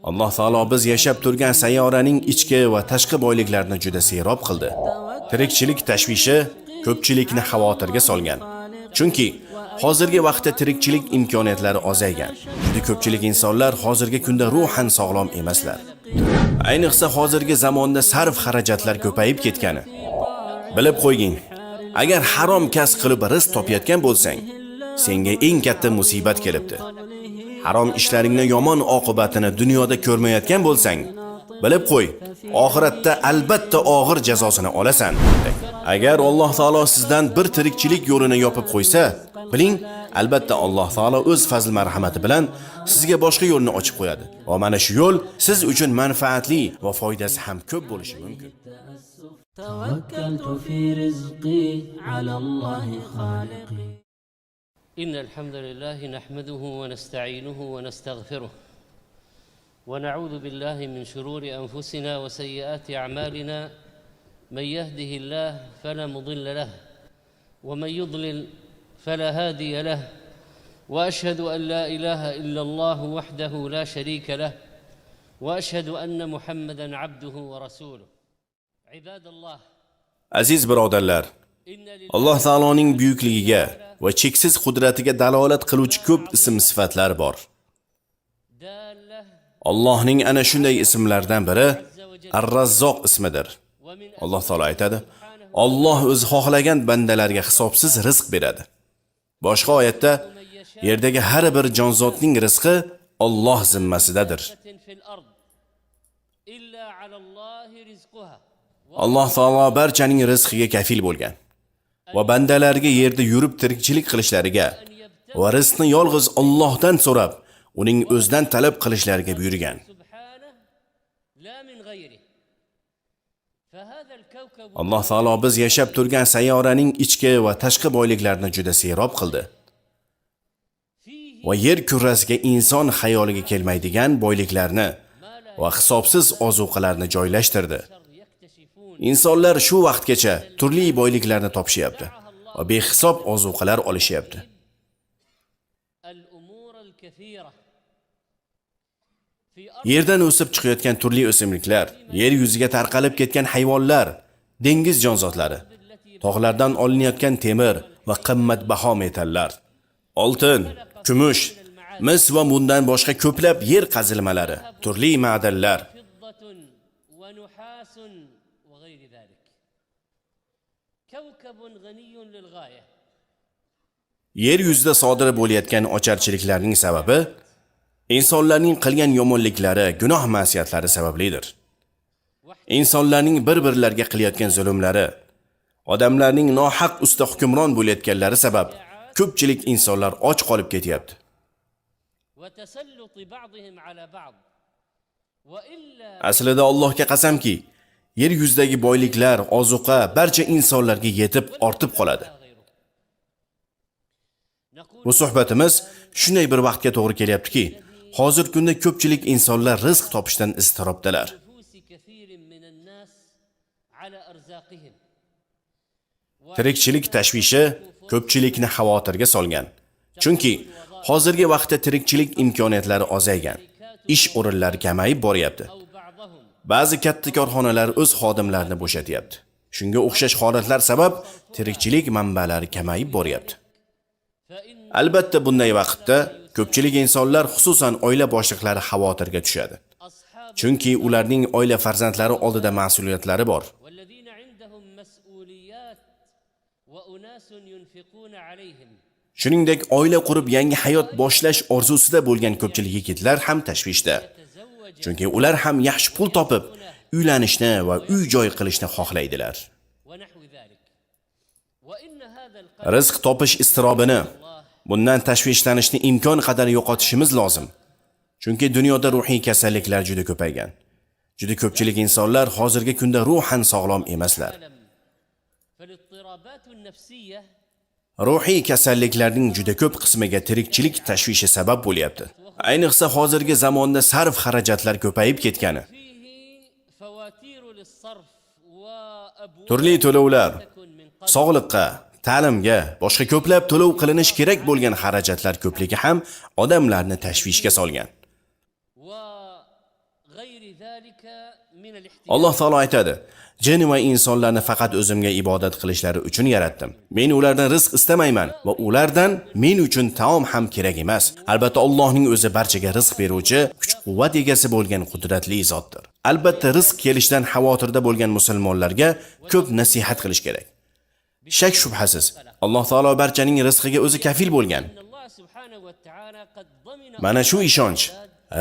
Alloh taolo biz yashab turgan sayyoraning ichki va tashqi boyliklarini juda serob qildi. Tirikchilik tashvishi ko'pchilikni xavotirga solgan. Chunki hozirgi vaqtda tirikchilik imkoniyatlari ozaygan. Juda ko'pchilik insonlar hozirgi kunda ruhan sog'lom emaslar. Ayniqsa hozirgi zamonda sarf xarajatlar ko'payib ketgani. Bilib qo'ygin, agar harom kasb qilib rizq topayotgan bo'lsang, senga eng katta musibat kelibdi. Harom ishlaringni yomon oqibatini dunyoda ko'rmayotgan bo'lsang, bilib qo'y, oxiratda albatta og'ir jazosini olasan. Agar Alloh taolo sizdan bir tirikchilik yo'lini yopib qo'ysa, biling, albatta Alloh taolo o'z fazl marhamati bilan sizga boshqa yo'lni ochib qo'yadi. Va mana shu yo'l siz uchun manfaatli va foydasi ham ko'p bo'lishi mumkin. توكلت في رزقي على الله خالقي. إن الحمد لله نحمده ونستعينه ونستغفره ونعوذ بالله من شرور أنفسنا وسيئات أعمالنا، من يهده الله فلا مضل له ومن يضلل فلا هادي له، وأشهد أن لا إله إلا الله وحده لا شريك له، وأشهد أن محمدا عبده ورسوله. عباد الله، Aziz birodarlar, إن لله Alloh taoloning buyukligiga va cheksiz qudratiga dalolat qiluvchi ko'p ism sifatlar bor. دالة Allohning ana shunday ismlaridan biri Ar-Razzoq ismidir. ومن Alloh taolo aytadi: Alloh o'zi xohlagan bandalarga hisobsiz rizq beradi. Boshqa oyatda yerdagi har bir jonzotning rizqi Alloh zimmasidadir. في الأرض إلا على الله رزقها. Alloh taolo barchaning rizqiga kafil bo'lgan va bandalarga yerda yurib tirikchilik qilishlariga va rizqni yolg'iz Allohdan so'rab, uning o'zidan talab qilishlariga buyurgan. سبحانه لا من غيره، فهذا الكوكب Alloh taolo biz yashab turgan sayyoraning ichki va tashqi boyliklarini juda serob qildi. فيه Va yer kurrasiga inson xayoliga kelmaydigan boyliklarni va hisobsiz ozuqalarni joylashtirdi. يكتشفون Insonlar shu vaqtgacha turli boyliklarni topishyapti va behisob ozuqalar olishyapti. الأمور الكثيرة في أرض Yerdan o'sib chiqayotgan turli o'simliklar, yer yuziga tarqalib ketgan hayvonlar, dengiz jonzotlari, tog'lardan olinayotgan temir va qimmatbaho metallar, oltin, kumush, mis va bundan boshqa ko'plab yer qazilmalari, turli ma'danlar, فضة ونحاس وغير ذلك. كوكب غني للغاية. Yer yuzida sodir bo'layotgan ocharchiliklarning sababi insonlarning qilgan yomonliklari, gunoh ma'siyatlari sabablidir. Insonlarning bir-birlariga qilayotgan zulmlari, odamlarning nohaq ustida hukmron bo'layotganlari sabab ko'pchilik insonlar och qolib ketyapti. وتسلط بعضهم على بعض، وإلا Aslida Allohga qasamki, yer yuzidagi boyliklar, ozuqa barcha insonlarga yetib ortib qoladi. غيره. نقول Bu suhbatimiz shunday bir vaqtga to'g'ri kelyaptiki, hozir kunda ko'pchilik insonlar rizq topishdan iztirobdalar. نفوس كثير من الناس على أرزاقهم. Tirikchilik tashvishi ko'pchilikni xavotirga solgan. Chunki hozirgi vaqtda tirikchilik imkoniyatlari ozaygan. Ish o'rinlari kamayib boryapti. أو بعضهم Ba'zi katta korxonalar o'z xodimlarini bo'shatyapti. Shunga o'xshash holatlar sabab tirikchilik manbalari kamayib boryapti. فإن Albatta bunday vaqtda ko'pchilik insonlar, xususan oila boshliqlari xavotirga tushadi. أصحاب Chunki ularning oila farzandlari oldida mas'uliyatlari bor. والذين عندهم مسؤوليات وأناس ينفقون عليهم. Shuningdek, oila qurib yangi hayot boshlash orzusida bo'lgan ko'pchilik yigitlar ham tashvishda. تزوج Chunki ular ham yaxshi pul topib, uylanishni va uy-joy qilishni xohlaydilar. ونحو ذلك، وإن هذا القلق Rizq topish iztirobini, bundan tashvishlanishni imkon qadar yo'qotishimiz lozim. Chunki dunyoda ruhiy kasalliklar juda ko'paygan. Juda ko'pchilik insonlar hozirgi kunda ruhan sog'lom emaslar. فالاضطرابات النفسية Ruhiy kasalliklarning juda ko'p qismiga tirikchilik tashvishi sabab bo'lyapti. Ayniqsa hozirgi zamonda sarf xarajatlar ko'payib ketgani, فيه فواتير للصرف وأبواب turli to'lovlar, تكن من قبل sog'liqqa, ta'limga, boshqa ko'plab to'lov qilinish kerak bo'lgan xarajatlar ko'pligi ham odamlarni tashvishga solgan. وغير ذلك من الاحتياج. Alloh taolo aytadi: Jin va insonlarni faqat o'zimga ibodat qilishlari uchun yaratdim. Men ulardan rizq istamayman va ulardan men uchun taom ham kerak emas. Albatta Allohning o'zi barchaga rizq beruvchi, kuch-quvvat egasi bo'lgan qudratli zotdir. Albatta rizq kelishidan xavotirda bo'lgan musulmonlarga ko'p nasihat qilish kerak. Shak shubhasiz, Alloh taolo barchaning rizqiga o'zi kafil bo'lgan. أن الله سبحانه وتعالى قد ضمن Mana shu ishonch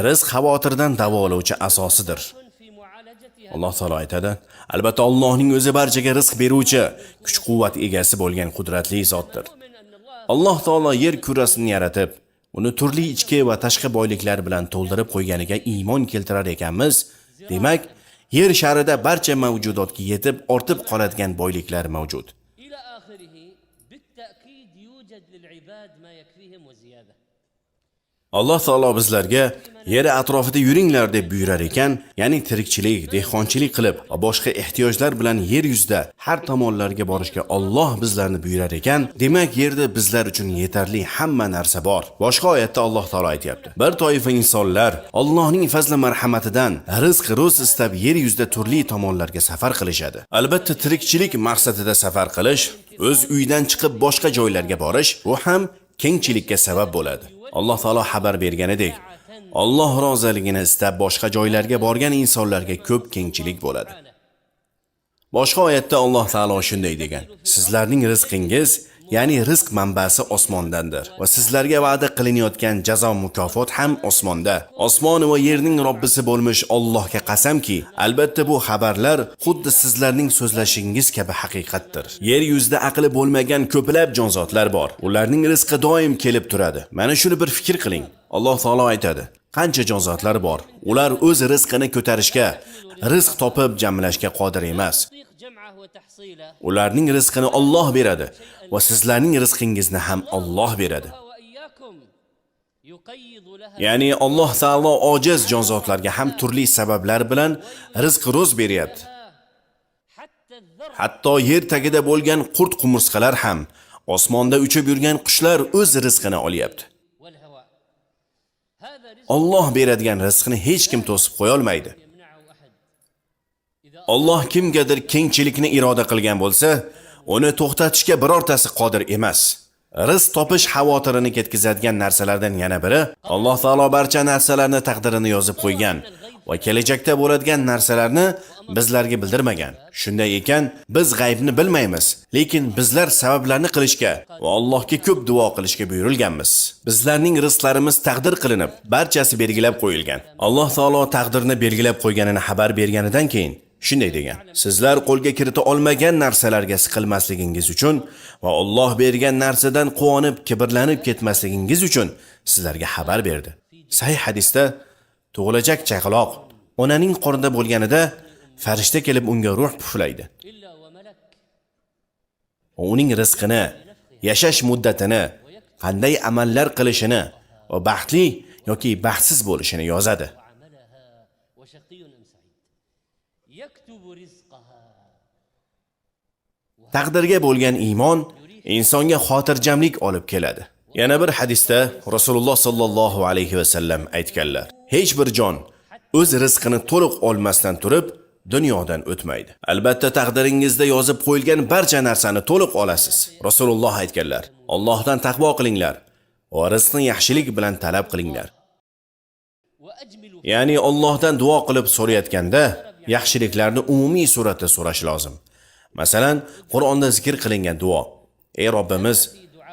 rizq xavotirdan davolovchi asosidir. في معالجتها. Alloh taolo aytadi: Albatta Allohning o'zi barchaga rizq beruvchi, kuch-quvvat egasi bo'lgan qudratli zotdir. نؤمن أن الله Alloh taolo yer kurasini yaratib, uni turli ichki va tashqi boyliklar bilan to'ldirib qo'yganiga iymon keltirar ekanmiz, demak, yer sharida barcha mavjudotga yetib ortib qoladigan boyliklar mavjud. إلى آخره بالتأكيد يوجد للعباد ما يكفيهم وزيادة. Alloh taolo bizlarga yer atrofida yuringlar deb buyurar ekan, ya'ni tirikchilik, dehqonchilik qilib va boshqa ehtiyojlar bilan yer yuzida har tomonlarga borishga Alloh bizlarni buyurar ekan, demak yerda bizlar uchun yetarli hamma narsa bor. Boshqa oyatda Alloh taolo aytayapti: Bir toifa insonlar Allohning fazli marhamatidan rizq ro'z istab yer yuzida turli tomonlarga safar qilishadi. Albatta tirikchilik maqsadida safar qilish, o'z uyidan chiqib boshqa joylarga borish, bu ham kengchilikka sabab bo'ladi. Alloh taolo xabar berganidek, Alloh roziligini istab boshqa joylarga borgan insonlarga ko'p kengchilik bo'ladi. Boshqa oyatda Alloh taolo shunday degan: Sizlarning rizqingiz, ya'ni rizq manbasi osmondandir va sizlarga va'da qilinayotgan jazo mukofot ham osmonda. Osmon va yerning Robbisi bo'lmish Allohga qasamki, albatta bu xabarlar xuddi sizlarning so'zlashingiz kabi haqiqatdir. Yer yuzida aqli bo'lmagan ko'plab jonzotlar bor. Ularning rizqi doim kelib turadi. Mana shuni bir fikr qiling. Alloh taolo aytadi: Qancha jonzotlar bor, ular o'z rizqini ko'tarishga, rizq topib jamlashga qodir emas. جمعه وتحصيله Ularning rizqini Alloh beradi va sizlarning rizqingizni ham Alloh beradi. وإياكم يقيض لها Ya'ni Alloh taolo ojiz jonzotlarga ham turli sabablar bilan rizq ro'z beryapti. حتى الذر Hatto yer tagida bo'lgan qurt qumursqalar ham, osmonda uchib yurgan qushlar o'z rizqini olyapti. والهواء هذا رزق Alloh beradigan rizqni hech kim to'sib qo'ya olmaydi. يمنعه أحد. Alloh kimgadir kengchilikni iroda qilgan bo'lsa, uni to'xtatishga birortasi qodir emas. Rizq topish xavotirini ketkazadigan narsalardan yana biri, Alloh taolo barcha narsalarni taqdirini yozib qo'ygan va kelajakda bo'ladigan narsalarni bizlarga bildirmagan. Shunday ekan, biz g'aybni bilmaymiz, lekin bizlar sabablarni qilishga va Allohga ko'p duo qilishga buyurilganmiz. Bizlarning rizqlarimiz taqdir qilinib, barchasi belgilab qo'yilgan. Alloh taolo taqdirni belgilab qo'yganini xabar berganidan keyin shunday degan: Sizlar qo'lga kirita olmagan narsalarga siqilmasligingiz uchun va Alloh bergan narsadan quvonib, kibrlanib ketmasligingiz uchun sizlarga xabar berdi. Sahih hadisda tug'ilajak chaqaloq onaning qornida bo'lganida farishta kelib unga ruh puflaydi. إلا وملك Va uning rizqini, yashash muddatini, qanday amallar qilishini va baxtli yoki baxtsiz bo'lishini yozadi. وعملها وشقي أم سعيد يكتب رزقها. Taqdirga bo'lgan iymon insonga xotirjamlik olib keladi. Yana bir hadisda Rasululloh sallallohu alayhi va sallam aytganlar: Hech bir jon o'z rizqini to'liq olmasdan turib dunyodan o'tmaydi. Albatta taqdiringizda yozib qo'yilgan barcha narsani to'liq olasiz. Rasululloh aytganlar: Allohdan taqvo qilinglar va rizqni yaxshilik bilan talab qilinglar. وأجملوا Ya'ni Allohdan duo qilib so'rayotganda yaxshiliklarni umumiy suratda so'rash lozim. Masalan, Qur'onda zikr qilingan duo: Ey Robbimiz,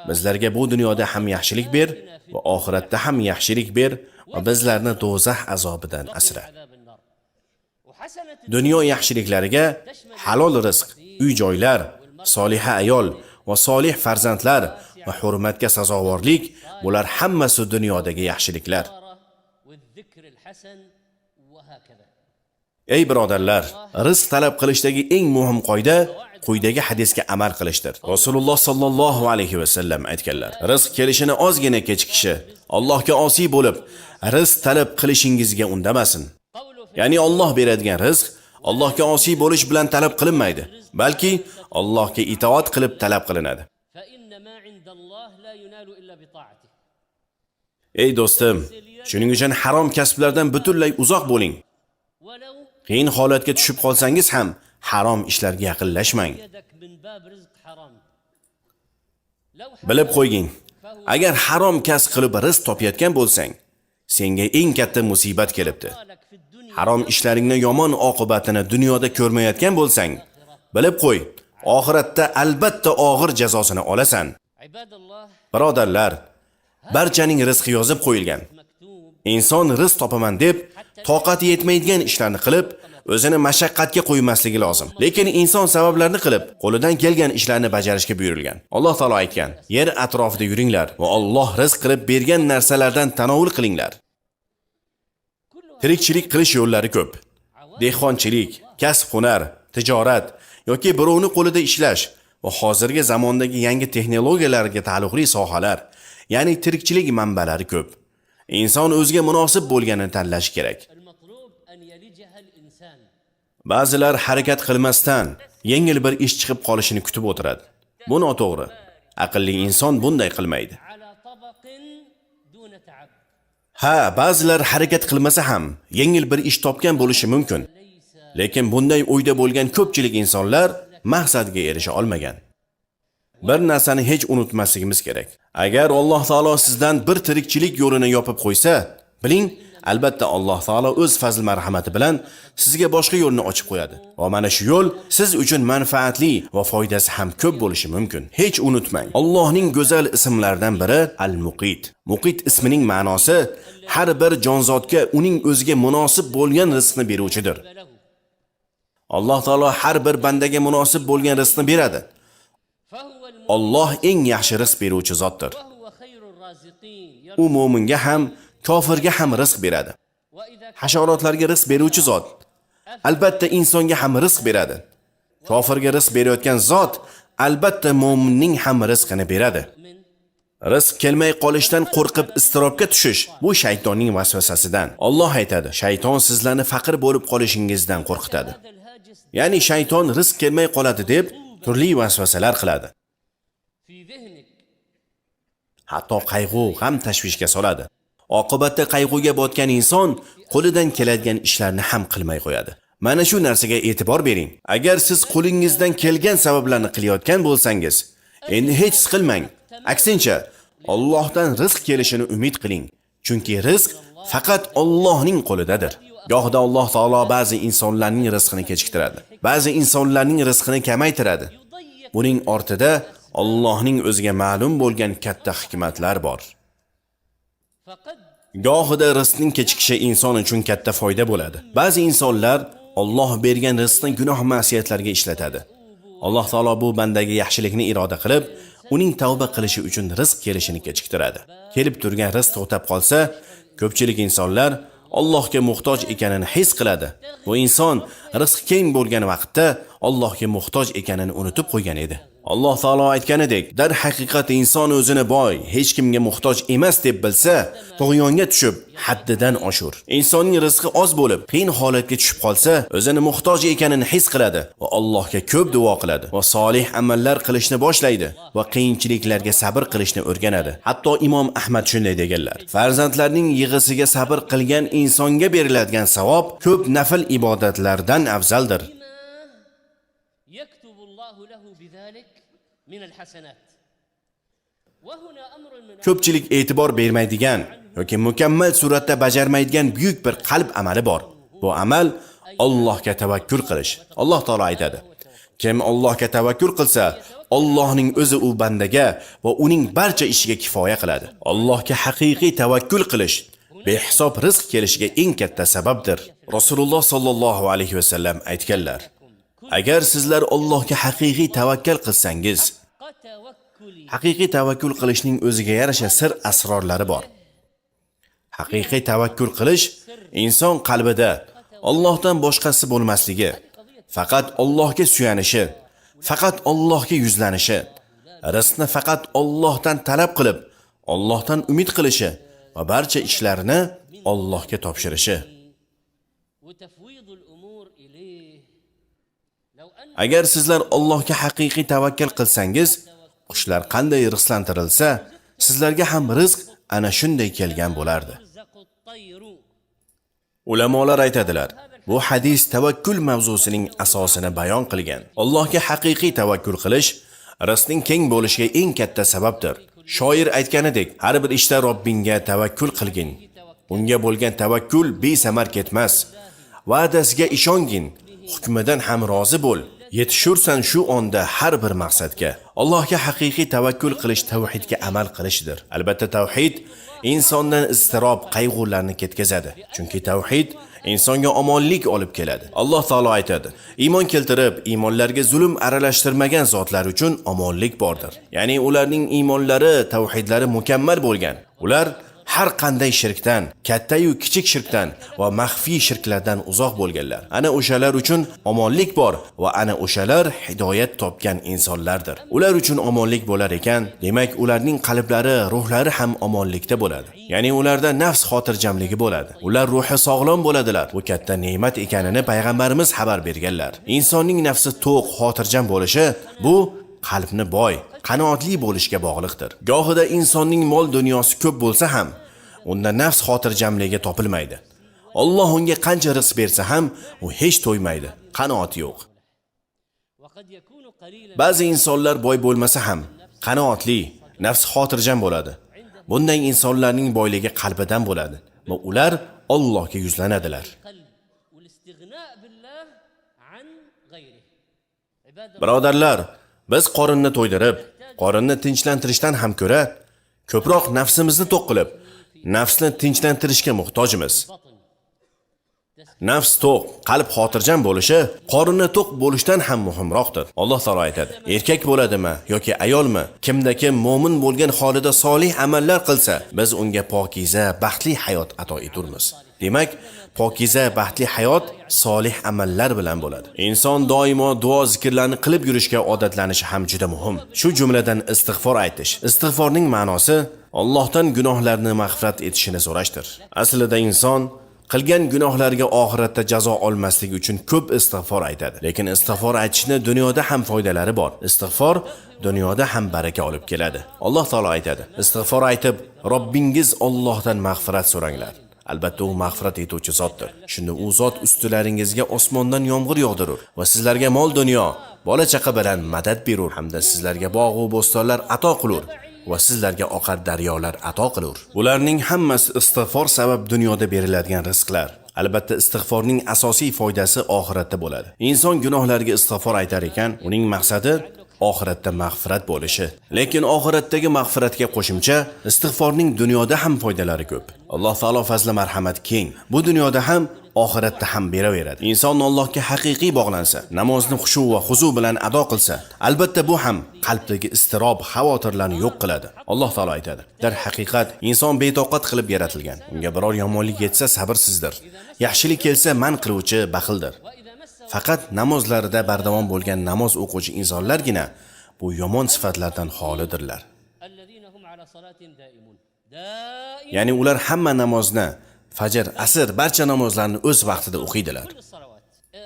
bizlarga bu dunyoda ham yaxshilik ber va oxiratda ham yaxshilik ber va bizlarni do'zax azobidan asra. عذاب النار وحسنة Dunyo yaxshiliklariga halol rizq, uy-joylar, soliha ayol va solih farzandlar va hurmatga sazovorlik, bular hammasi dunyodagi yaxshiliklar. والذكر الحسن وهكذا. Ey birodarlar, rizq talab qilishdagi eng muhim qoida quyidagi hadisga amal qilishdir. Rasululloh sallallohu alayhi va sallam aytganlar: Rizq kelishini ozgina kechikishi Allohga osiy bo'lib, rizq talab qilishingizga undamasin. قوله في Ya'ni Alloh beradigan rizq Allohga osiy bo'lish bilan talab qilinmaydi, balki Allohga itoat qilib talab qilinadi. فإن ما عند الله لا ينال إلا بطاعته. Ey do'stim, Shuning uchun harom kasblardan butunlay uzoq bo'ling. Qiyin holatga tushib qolsangiz ham harom ishlarga yaqinlashmang. Bilib qo'ygin, agar harom kasb qilib rizq topayotgan bo'lsang, senga eng katta musibat kelibdi. Harom ishlaringni yomon oqibatini dunyoda ko'rmayotgan bo'lsang, bilib qo'y, oxiratda albatta og'ir jazosini olasan. Birodarlar, barchaning rizqi yozib qo'yilgan. Inson rizq topaman deb toqati yetmaydigan ishlarni qilib, o'zini mashaqqatga qo'ymasligi lozim. Lekin inson sabablarni qilib, qo'lidan kelgan ishlarni bajarishga buyurilgan. Alloh taolo aytgan: "Yer atrofida yuringlar va Alloh rizq qilib bergan narsalardan tanovul qilinglar." Tirikchilik qilish yo'llari ko'p. Dehqonchilik, kasb-hunar, tijorat yoki birovning qo'lida ishlash va hozirgi zamondagi yangi texnologiyalarga taalluqli sohalar, ya'ni tirikchilik manbalari ko'p. Inson o'ziga munosib bo'lganini tanlashi kerak. Ba'zilar harakat qilmasdan yengil bir ish chiqib qolishini kutib o'tiradi. Bu noto'g'ri. Aqlli inson bunday qilmaydi. Ha, ba'zilar harakat qilmasa ham yengil bir ish topgan bo'lishi mumkin. Lekin bunday o'yda bo'lgan ko'pchilik insonlar maqsadga erisha olmagan. Bir narsani hech unutmasligimiz kerak. Agar Alloh taolo sizdan bir tirikchilik yo'lini yopib qo'ysa, biling, albatta Alloh taolo o'z fazl marhamati bilan sizga boshqa yo'lni ochib qo'yadi. Va mana shu yo'l siz uchun manfaatli va foydasi ham ko'p bo'lishi mumkin. Hech unutmang, Allohning go'zal ismlaridan biri Al-Muqit. Muqit ismining ma'nosi har bir jonzotga uning o'ziga munosib bo'lgan rizqni beruvchidir. Alloh taolo har bir bandaga munosib bo'lgan rizqni beradi. Alloh eng yaxshi rizq beruvchi zotdir. U mo'minga ham, kofirga ham rizq beradi. Hasharotlarga rizq beruvchi zot albatta insonga ham rizq beradi. Kofirga rizq berayotgan zot albatta mo'minning ham rizqini beradi. Rizq kelmay qolishdan qo'rqib iztirobga tushish bu shaytonning vasvasasidan. Alloh aytadi: "Shayton sizlarni faqir bo'lib qolishingizdan qo'rqitadi." Ya'ni shayton rizq kelmay qoladi deb turli vasvasalar qiladi. Hatto qayg'u, g'am tashvishga soladi. Oqibatda qayg'uga botgan inson qo'lidan keladigan ishlarni ham qilmay qo'yadi. Mana shu narsaga e'tibor bering. Agar siz qo'lingizdan kelgan sabablarni qilayotgan bo'lsangiz, endi hech siqilmang. Aksincha, Allohdan rizq kelishini umid qiling. Chunki rizq faqat Allohning qo'lidadir. Gohida Alloh taolo ba'zi insonlarning rizqini kechiktiradi. Ba'zi insonlarning rizqini kamaytiradi. Buning ortida Allohning o'ziga ma'lum bo'lgan katta hikmatlar bor. Gohida rizqning kechikishi inson uchun katta foyda bo'ladi. Ba'zi insonlar Alloh bergan rizqni gunoh ma'siyatlarga ishlatadi. Alloh taolo bu bandaga yaxshilikni iroda qilib, uning tavba qilishi uchun rizq kelishini kechiktiradi. Kelib turgan rizq to'xtab qolsa, ko'pchilik insonlar Allohga muhtoj ekanini his qiladi. Bu inson rizq keng bo'lgan vaqtda Allohga muhtoj ekanini unutib qo'ygan edi. Alloh taolo aytganidek, dar haqiqat inson o'zini boy, hech kimga muhtoj emas deb bilsa, tug'yonga tushib, haddidan oshur. Insonning rizqi oz bo'lib, qiyin holatga tushib qolsa, o'zini muhtoj ekanini his qiladi va Allohga ko'p duo qiladi va solih amallar qilishni boshlaydi va qiyinchiliklarga sabr qilishni o'rganadi. Hatto Imom Ahmad shunday deganlar: farzandlarning yig'isiga sabr qilgan insonga beriladigan savob ko'p nafl ibodatlardan afzaldir. Ko'pchilik e'tibor bermaydigan yoki mukammal suratda bajarmaydigan buyuk bir qalb amali bor. Bu amal Allohga tavakkul qilish. Alloh taolo aytadi: kim Allohga tavakkul qilsa, Allohning o'zi u bandaga va uning barcha ishiga kifoya qiladi. Allohga haqiqiy tavakkul qilish behisob rizq kelishiga eng katta sababdir. Rasululloh sallallohu alayhi va sallam aytganlar: agar sizlar Allohga haqiqiy tavakkul qilsangiz, haqiqiy tavakkul qilishning o'ziga yarasha sir asrorlari bor. Haqiqiy tavakkul qilish inson qalbida Allohdan boshqasi bo'lmasligi, faqat Allohga suyanishi, faqat Allohga yuzlanishi, rizqni faqat Allohdan talab qilib, Allohdan umid qilishi va barcha ishlarini Allohga topshirishi. Agar sizlar Allohga haqiqiy tavakkul qilsangiz, qushlar qanday rizqlantirilsa, sizlarga ham rizq ana shunday kelgan bo'lardi. Ulamolar aytadilar, bu hadis tavakkul mavzusining asosini bayon qilgan. Allohga haqiqiy tavakkul qilish rizqning keng bo'lishiga eng katta sababdir. Shoir aytganidek, har bir ishda Robbingga tavakkul qilgin. Unga bo'lgan tavakkul besamar ketmas. Va'dasiga ishongin, hukmidan ham rozi bo'l. Yetishursan shu onda har bir maqsadga. Allohga haqiqiy tavakkul qilish tavhidga amal qilishdir. Albatta tavhid insondan iztirob, qayg'ularni ketkazadi. Chunki tavhid insonga omonlik olib keladi. Alloh taolo aytadi: iymon keltirib, iymonlarga zulm aralashtirmagan zotlar uchun omonlik bordir. Ya'ni ularning iymonlari, tavhidlari mukammal bo'lgan. Ular har qanday shirkdan, katta-yu kichik shirkdan va maxfiy shirklardan uzoq bo'lganlar. Ana o'shalar uchun omonlik bor va ana o'shalar hidoyat topgan insonlardir. Ular uchun omonlik bo'lar ekan, demak ularning qalblari, ruhlari ham omonlikda bo'ladi. Ya'ni ularda nafs xotirjamligi bo'ladi. Ular ruhi sog'lom bo'ladilar. Bu katta ne'mat ekanini payg'ambarimiz xabar berganlar. Insonning nafsi to'q, xotirjam bo'lishi bu qalbni boy, qanoatli bo'lishga bog'liqdir. Gohida insonning mol dunyosi ko'p bo'lsa ham, unda nafs xotirjamligi topilmaydi. Alloh unga qancha rizq bersa ham, u hech to'ymaydi, qanoati yo'q. Ba'zi insonlar boy bo'lmasa ham, qanoatli, nafs xotirjam bo'ladi. Bunday insonlarning boyligi qalbidan bo'ladi va ular Allohga yuzlanadilar. Birodarlar, biz qorinni to'ydirib, qorinni tinchlantirishdan ham ko'ra, ko'proq nafsimizni to'q qilib, nafsni tinchlantirishga muhtojmiz. Nafs to'q, qalb xotirjam bo'lishi, qorinni to'q bo'lishdan ham muhimroqdir. Alloh taolo aytadi: erkak bo'ladimi yoki ayolmi, kimda kim mo'min bo'lgan holida solih amallar qilsa, biz unga pokiza, baxtli hayot ato eturmiz. Demak, pokiza, baxtli hayot solih amallar bilan bo'ladi. Inson doimo duo zikrlarni qilib yurishga odatlanishi ham juda muhim. Shu jumladan istig'for aytish. Istig'forning ma'nosi Allohdan gunohlarni mag'firat etishini so'rashdir. Aslida inson qilgan gunohlarga oxiratda jazo olmasligi uchun ko'p istig'for aytadi. Lekin istig'for aytishni dunyoda ham foydalari bor. Istig'for dunyoda ham baraka olib keladi. Alloh taolo aytadi: istig'for aytib, Robbingiz Allohdan mag'firat so'ranglar. Albatta u mag'firat etuvchi zotdir. Shunda u zot ustilaringizga osmondan yomg'ir yog'dirur va sizlarga mol dunyo, bola chaqa bilan madad berur hamda sizlarga bog' va bo'stonlar ato qilur va sizlarga oqar daryolar ato qilur. Bularning hammasi istig'for sabab dunyoda beriladigan rizqlar. Albatta istig'forning asosiy foydasi oxiratda bo'ladi. Inson gunohlarga istig'for aytar ekan, uning maqsadi oxiratda mag'firat bo'lishi. Lekin oxiratdagi mag'firatga qo'shimcha istig'forning dunyoda ham foydalari ko'p. Alloh taolo fazli marhamat keng. Bu dunyoda ham oxiratda ham beraveradi. Inson Allohga haqiqiy bog'lansa, namozni xushu va huzu bilan ado qilsa, albatta bu ham qalbdagi iztirob, xavotirlarni yo'q qiladi. Alloh taolo aytadi: "Dar haqiqat inson betoqat qilib yaratilgan. Unga biror yomonlik yetsa sabrsizdir. Yaxshilik kelsa man qiluvchi baxildir." Faqat namozlarida bardavom bo'lgan namoz o'quvchi insonlargina bu yomon sifatlardan xolidirlar. Ya'ni ular hamma namozni, fajr, asr, barcha namozlarni o'z vaqtida o'qiydilar.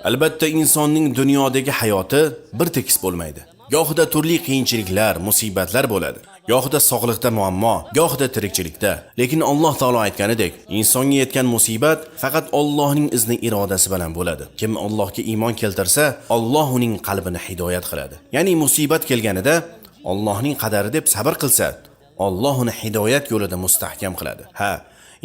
Albatta insonning dunyodagi hayoti bir tekis bo'lmaydi. Gohida turli qiyinchiliklar, musibatlar bo'ladi. Gohida sog'liqda muammo, gohida tirikchilikda. Lekin Alloh taolo aytganidek, insonga yetgan musibat faqat Allohning izni irodasi bilan bo'ladi. Kim Allohga iymon keltirsa, Alloh uning qalbini hidoyat qiladi. Ya'ni musibat kelganida Allohning qadari deb sabr qilsa, Alloh uni hidoyat yo'lida mustahkam qiladi. Ha,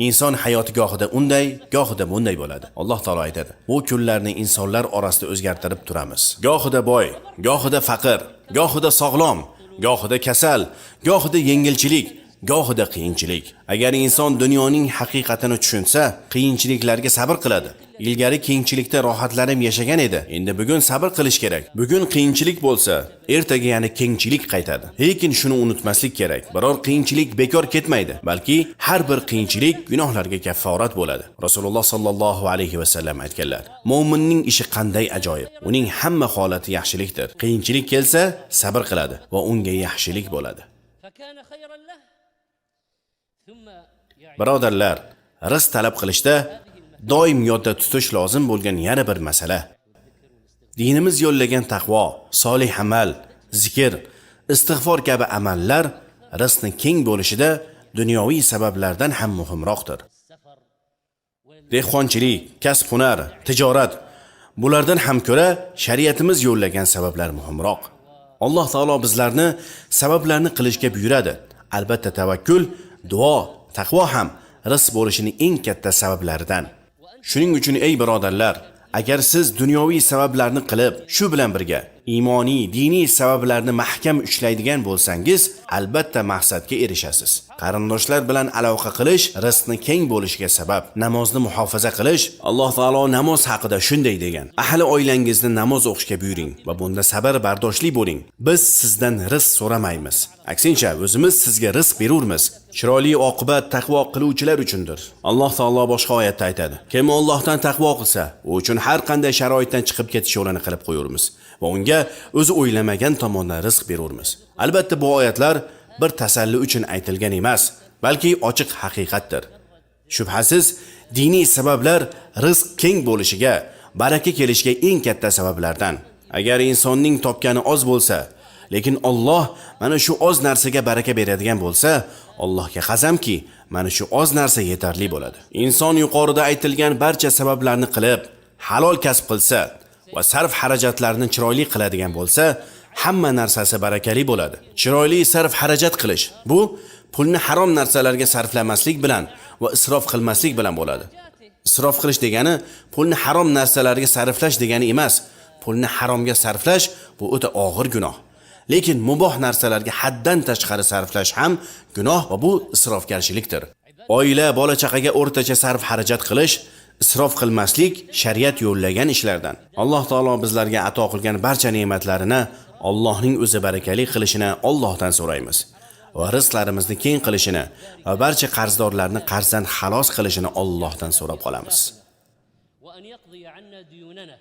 inson hayoti gohida unday, gohida bunday bo'ladi. Alloh taolo aytadi: "Bu kunlarni insonlar orasida o'zgartirib turamiz. Gohida boy, gohida faqir, gohida sog'lom, gohida kasal, gohida yengilchilik, gohida qiyinchilik." Agar inson dunyoning haqiqatini tushunsa, qiyinchiliklarga sabr qiladi. Ilgari kengchilikda rohatlanib yashagan edi. Endi bugun sabr qilish kerak. Bugun qiyinchilik bo'lsa, ertaga yana kengchilik qaytadi. Lekin shuni unutmaslik kerak. Biror qiyinchilik bekor ketmaydi, balki har bir qiyinchilik gunohlarga kafforat bo'ladi. Rasululloh sallallohu alayhi va sallam aytganlar: "Mo'minning ishi qanday ajoyib. Uning hamma holati yaxshilikdir. Qiyinchilik kelsa, sabr qiladi va unga yaxshilik bo'ladi." Birodarlar, rizq talab qilishda doim yodda tutish lozim bo'lgan yana bir masala. Dinimiz yo'llagan taqvo, solih amal, zikr, istig'for kabi amallar rizqning keng bo'lishida dunyoviy sabablardan ham muhimroqdir. Dehqonchilik, kasb-hunar, tijorat bulardan ham ko'ra shariatimiz yo'llagan sabablar muhimroq. Alloh taolo bizlarni sabablarni qilishga buyuradi. Albatta tavakkul, duo, taqvo ham rizq bo'lishining eng katta sabablaridan. Shuning uchun ey birodarlar, agar siz dunyoviy sabablarni qilib, shu bilan birga iymoniy, diniy sabablarni mahkam ushlaydigan bo'lsangiz, albatta maqsadga erishasiz. Qarindoshlar bilan aloqa qilish rizqni keng bo'lishiga sabab. Namozni muhofaza qilish, Alloh taolo namoz haqida shunday degan: ahli oilangizni namoz o'qishga buyuring va bunda sabr bardoshli bo'ling. Biz sizdan rizq so'ramaymiz. Aksincha, o'zimiz sizga rizq berurmiz. Chiroyli oqibat taqvo qiluvchilar uchundir. Alloh taolo boshqa oyatda aytadi: kim Allohdan taqvo qilsa, u uchun har qanday sharoitdan chiqib ketish yo'lini qilib qo'yurmiz va unga o'zi o'ylamagan tomondan rizq berurmiz. Albatta bu oyatlar bir tasalli uchun aytilgan emas, balki ochiq haqiqatdir. Shubhasiz, diniy sabablar rizq keng bo'lishiga, baraka kelishiga eng katta sabablardan. Agar insonning topgani oz bo'lsa, lekin Alloh mana shu oz narsaga baraka beradigan bo'lsa, Allohga qasamki, mana shu oz narsa yetarli bo'ladi. Inson yuqorida aytilgan barcha sabablarni qilib, halol kasb qilsa va sarf xarajatlarni chiroyli qiladigan bo'lsa, hamma narsasi barakali bo'ladi. Chiroyli sarf xarajat qilish bu pulni harom narsalarga sarflamaslik bilan va isrof qilmaslik bilan bo'ladi. Isrof qilish degani pulni harom narsalarga sarflash degani emas. Pulni haromga sarflash bu o'ta og'ir gunoh. Lekin muboh narsalarga haddan tashqari sarflash ham gunoh va bu isrofgarchilikdir. Oila, bola chaqaga o'rtacha sarf xarajat qilish, isrof qilmaslik shariat yo'llagan ishlardan. Alloh taolo bizlarga ato qilgan barcha ne'matlarini Allohning o'zi barakali qilishini Allohdan so'raymiz va rizqlarimizni keng qilishini va barcha qarzdorlarni qarzdan xalos qilishini Allohdan so'rab qolamiz. وأن يقضي عنا ديوننا.